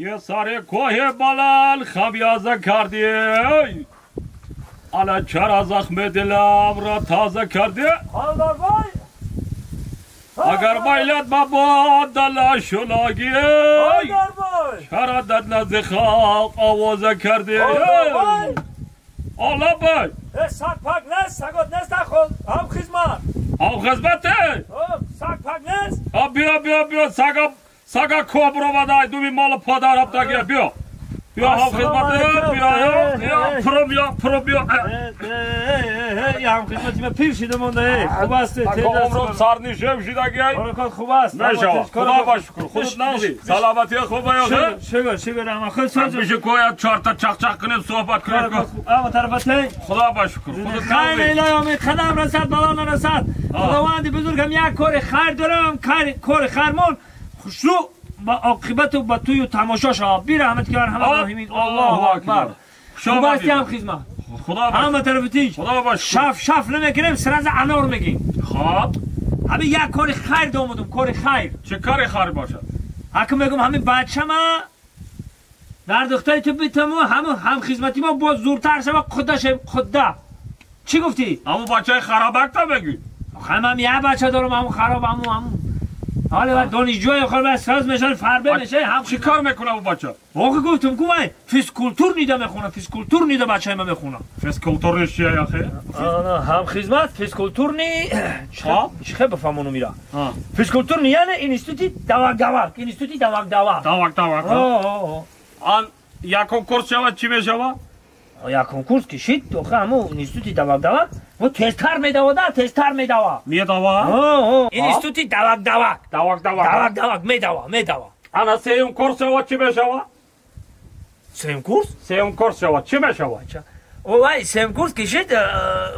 یه سر کوه بلال خمیازه کردی الان چرا زخم دلم را تازه کردی اگر مایلت بابا دل شلاگی چرا در نزد خاک آوازه کردی آلا بای سگ پاک نیست سگات نیست خود هم خدمت هم خدمته سگ پاک نیست بیا بیا بیا سگا سگا کبرو بدای دومی مال پادر هفتگی بیا بیا هم خدمته بیا بیا پرو بیا پرو بیا هم خدمتی من پیر شده مونده خوب است عمرم سرنیشه شدگی برکات خوب است نشوا خدا با شکر خودت نازی سلامتی خوبه یا شکر شکر اما خود ساز میشه کویا چهار تا چق چق کنیم صحبت کنیم اما طرفته خدا با شکر خودت خیر الهی قدم رسد بالا نرسد خداوند بزرگم یک کار خیر دارم کار خرمون خوشرو با عاقبت و با توی و تماشا شا بی رحمت که همه راهیمین الله اکبر خوب است هم خدمت خدا همه طرف خدا باش شف شف نمیکنیم سر از انار میگیم خب همه یک کار خیر دامدم کار خیر چه کار خیر باشه حکم میگم همین بچه ما در دختری تو بیتم و هم خدمتی ما باز زورتر شوه خدا شم خدا چی گفتی؟ همون بچه خرابک تا بگی هم یه بچه دارم همون خراب همون حالا بعد دانشجوی آخر بعد ساز میشن فربه میشه هم چی کار میکنه اون بچه؟ واقعا گفتم کو من فیزکولتور نیده میخونه فیزکولتور نیده بچه ما میخونه فیزکولتور چیه آخه؟ هم خدمت فیزکولتور نی چه بفهمونو میره فیزکولتور نی یعنی اینستیتوت دوак دوак اینستیتوت دوک دوک دوک دوک آن یا کنکورس شود چی میشود؟ یا کنکورس کشید آخه همون اینستیتوت دوک دوک و تستر میدوه تستر میدوه میدوه اینستیتوت دوک دوک دوک دوک دوک دوک میدوه میدوه انا سیوم کورس شود چی میشود؟ سیوم کورس؟ سیوم کورس شود چی میشود؟ وای سیوم کورس کشید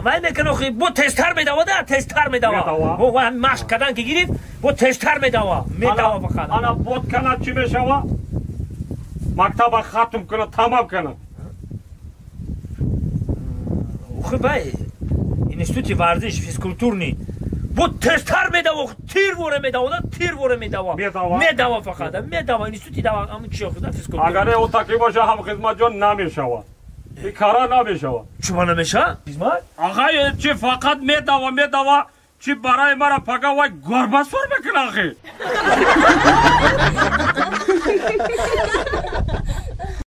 وای میکنه آخه با تستر میدوه تستر میدوه وای مشق کردن که گرفت با تستر میدوه میدوه فقط انا بود کنه چی میشود؟ مکتب ختم کنه تمام کنه آخه بای институти варзиш физкультурный бо тезтар медава тир воре медава тир воре медава медава фақат медава институти дава ҳамун чи охида физкультур агар ӯ таклиф боша ҳам хизматҷон намешавад ин кара намешавад чума намешавад хизмат ағай чи фақат медава медава чи барои мара пага вай горбасур мекунад ахи.